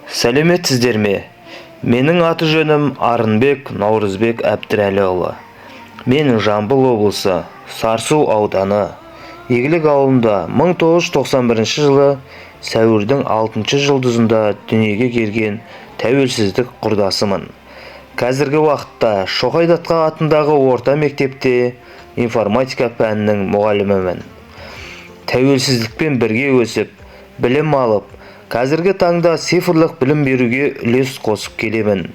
Сәлеметсіздер ме? Менің аты-жөнім Арынбек Наурызбек Әбдірәліұлы. Мен Жамбыл облысы, Сарысу ауданы, Игілік ауылында 1991 жылы сәуірдің 6 жұлдызында дүниеге келген тәуелсіздік құрдасымын. Қазіргі уақытта Шоқай датқа атындағы орта мектепте информатика пәнінің мұғалімімін. Тәуелсіздікпен бірге өсіп, білім алып, қазіргі таңда цифрлық білім беруге үлес қосып келемін.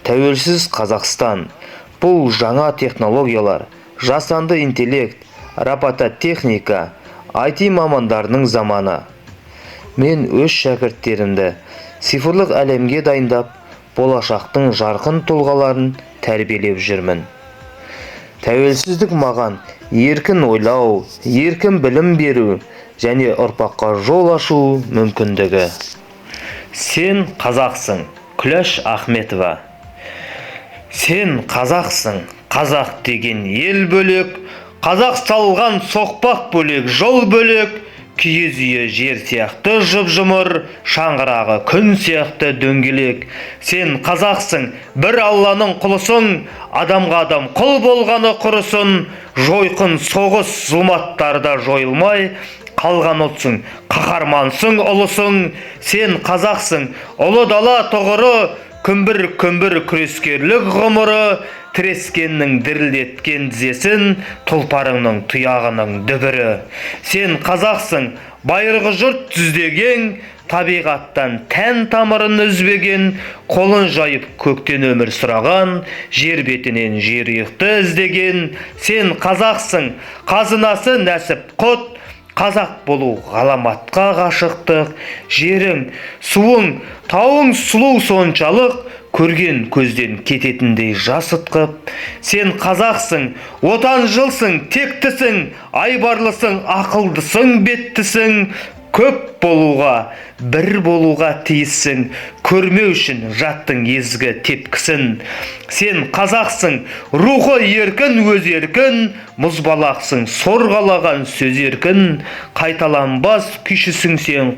Тәуелсіз Қазақстан – бұл жаңа технологиялар, жасанды интеллект, робототехника, IT мамандарының заманы. Мен өз шәкірттерімді цифрлық әлемге дайындап, болашақтың жарқын тұлғаларын тәрбиелеп жүрмін. Тәуелсіздік маған еркін ойлау, еркін білім беру және ұрпаққа жол ашу мүмкіндігі. Сен қазақсың. Күләш Ахметова. Сен қазақсың, қазақ деген ел бөлек, қазақ салған соқпақ бөлек, жол бөлек, киіз үйі жер сияқты жұп-жұмыр, шаңырағы күн сияқты дөңгелек. Сен қазақсың, бір Алланың құлысың, адамға адам құл болғаны құрысын, жойқын соғыс зұлматтарда жойылмай қалған ұлтсың, қаһармансың, ұлысың. Сен қазақсың, ұлы дала тұғыры, күмбір-күмбір күрескерлік ғұмыры, тірескеннің дірілдеткен тізесін, тұлпарыңның тұяғының дүбірі. Сен қазақсың, байырғы жұрт түздеген, табиғаттан тән тамырын үзбеген, қолын жайып көктен өмір сұраған, жер бетінен жерұйықты іздеген. Сен қазақсың, қазынасы нәсіп құт, қазақ болу ғаламатқа ғашықтық. Жерің, суың, тауың сұлу соншалық, көрген көзден кететіндей жас ытқып. Сен қазақсың, отаншылсың, тектісің, айбарлысың, ақылдысың, беттісің, көп болуға, бір болуға тиіссің, көрмеу үшін жаттың езгі тепкісін. Сен қазақсың, рухы еркін, өз еркін, мұзбалақсың, сорғалаған сөз еркін, қайталанбас күйшісің сен,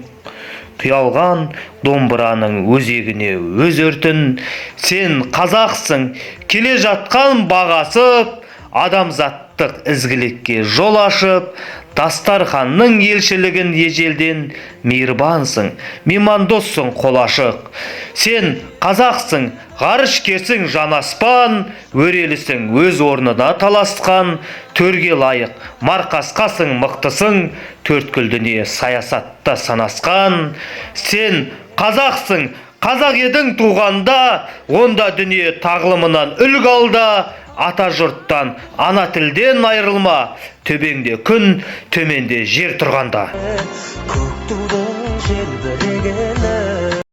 құялған домбыраның өзегіне өз өртін. Сен қазақсың, келе жатқан бағасып, адамзаттық ізгілікке жол ашып, дастарханның елшілігін ежелден, мейірбансың, меймандоссың, қол ашық. Сен қазақсың, ғарышкерсің, жанаспан, өрелісің, өз орнына таласқан, төрге лайық марқасқасың, мықтысың, төрткүл дүние саясатта санасқан. Сен қазақсың, қазақ едің туғанда, онда дүние тағлымынан үлгі ал да, ата жұрттан, ана тілден айырылма, төбеңде күн, төменде жер тұрғанда. Көк тудың желбіреп.